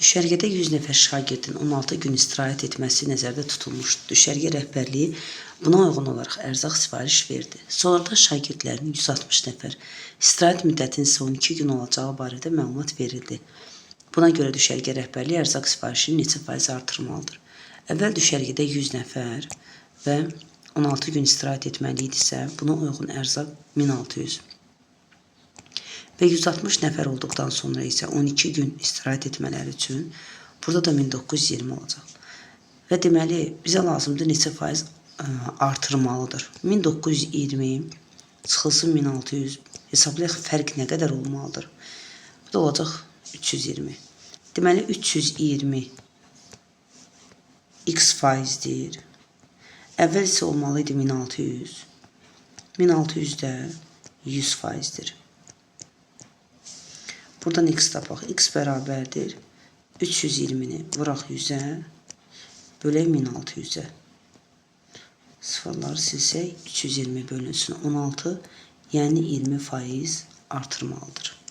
Düşərgədə 100 nəfər şagirdin 16 gün istirahət etməsi nəzərdə tutulmuşdu. Düşərgə rəhbərliyi buna uyğun olaraq ərzaq sifariş verdi. Sonradan şagirdlərin 160 nəfər, istirahət müddətinin isə 12 gün olacağı barədə məlumat verildi. Buna görə düşərgə rəhbərliyi ərzaq sifarişini neçə faiz artırmalıdır? Əvvəl düşərgədə 100 nəfər və 16 gün istirahət etməli idisə, buna uyğun ərzaq 1600 və 160 nəfər olduqdan sonra isə 12 gün istirahət etmələri üçün burada da 1920 olacaq. Və deməli bizə lazımdır neçə faiz artırmalıdır. 1920 çıxılsın 1600, hesablayaq fərq nə qədər olmalıdır. Bu da olacaq 320. Deməli 320 x faizdir. Əvvəl isə olmalı idi 1600. 1600 də 100 faizdir. Buradan x tapaq. X bərabərdir. 320-ni vuraq 100-ə, bölək 1600-ə. Sıfırları silsək 320 bölünsün 16, yəni 20% artırmalıdır.